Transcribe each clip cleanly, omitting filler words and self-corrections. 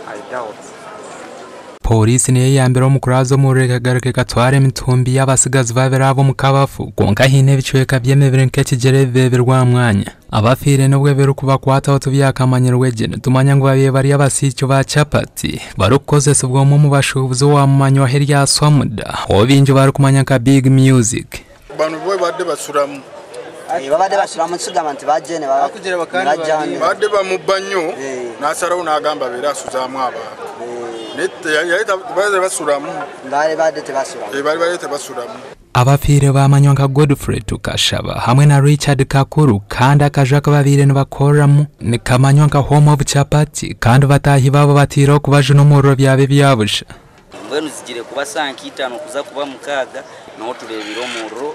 I doubt. Pooriisi niyo eyambire omu kuraaza omuriro ekagaruka ekatwara emitumbi y'abatsigazi babiri aba omu kabafu kwonka haine ebicweka by'emibiri nk'ekigyere ebibeebirwe aha mwanya. Abafiire n'obu ebirikubakwataho tibyakamanyirwe gye nitumanya ngu babaire bari abasiiki ba chapati barikukozesibwa omwe omu bashuubuzi owamumanywaho erya Swamuda ou baingi barikumanya nka Big Music. Bano bo babadde basuramu. Babadde basuramu kigamba nti bajja ne bajja. Babadde bamubba nnyo n'asalawo n'agamba abeere asuzaamu abantu. Naye yali babadde basuramu. Baali badde tebasuramu. Baali badde tebasuramu. Abafiire bamanywa nka Godfrey Tukashaba hamwe na Richard Kakuru kandi akaju aku babaire nibakoreramu nikamanywa nka Home of Chapati kandi bataahi baabo bateireho kubajuna omuriro byaba ebyabusha. Mbwenu zigire kuba saaha nka itaano kuza kuba mukaaga niho tureebire omuriro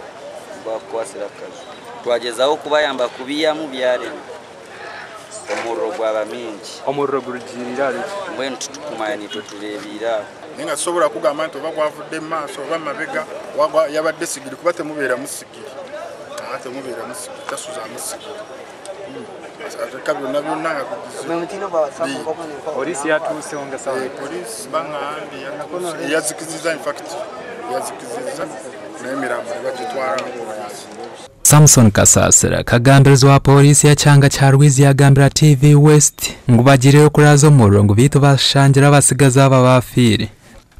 gwakukwasira akaju. Twagyezaho kubayamba kubiihamu byarema. Omuriro gwaba mwingi. Omuriro gurugiirire ahari ki? Mbwenu titukumanya niitwe tureebiire aho. Naye nga sisobola kugamba nti oba gwavudde mu maaso oba mu mabega oba yabadde sigiri kuba temubeeramu sigiri. Aa temubeeramu sigiri, tasuzaamu sigiri. Ateeka byonna byonna nga bigize. Poliisi yatuuseho nga saawa Eh, poliisi bangambye yatuuse yazikizizza infact yazikizizza n'emirambo ne bagitwala. Samson Kasasira, kagambirizi wa pooriisi y'ekyanga kya Rwizi yagambira TV West ngu bagiireyo kuraaza omuriro ngu beitu bashangire abatsigazi aba baafiire.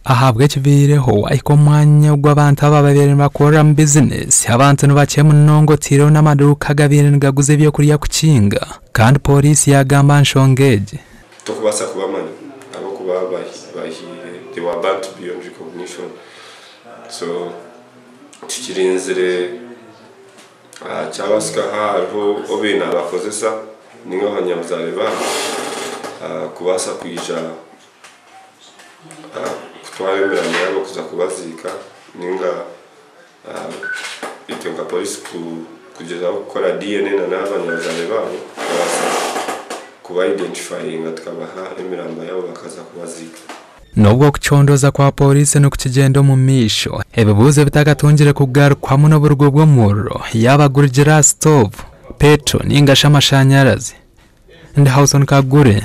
Ahabw'ekibaireho wahika omu mwanya ogu abantu aba babaire nibakoreramu bizinesi abantu nibakye munonga oteireho n'amaduuka agabaire nigaguza ebyokurya kukinga kandi pooriisi yagamba aha nshonga egi. Tokubaasa kubamanya ahabw'okuba bahiire, they were burnt beyond recognition. So tukirinzire kyabaasika hariho ou baine naabakozesa nainga abanyabuzaare baabo kubaasa kwija kutwara emirambo yaabo kuza kubaziika nainga itwe nka pooriisi kugyezaho kukora DNA na n'abanyabuzaare baabo kubaasa kuba identifyinga tukabaha emirambo yaabo bakaza kubaziika. N'obu okucondooza kwa pooriisi nikukigyenda omu maisho, ebibuuzo ebitakatungire kugarukwamu n'oburugo bw'omuriro yaaba gurugire aha sitoovu, peetro nainga shi amashanyarazi. Ndi Hawson Kagure.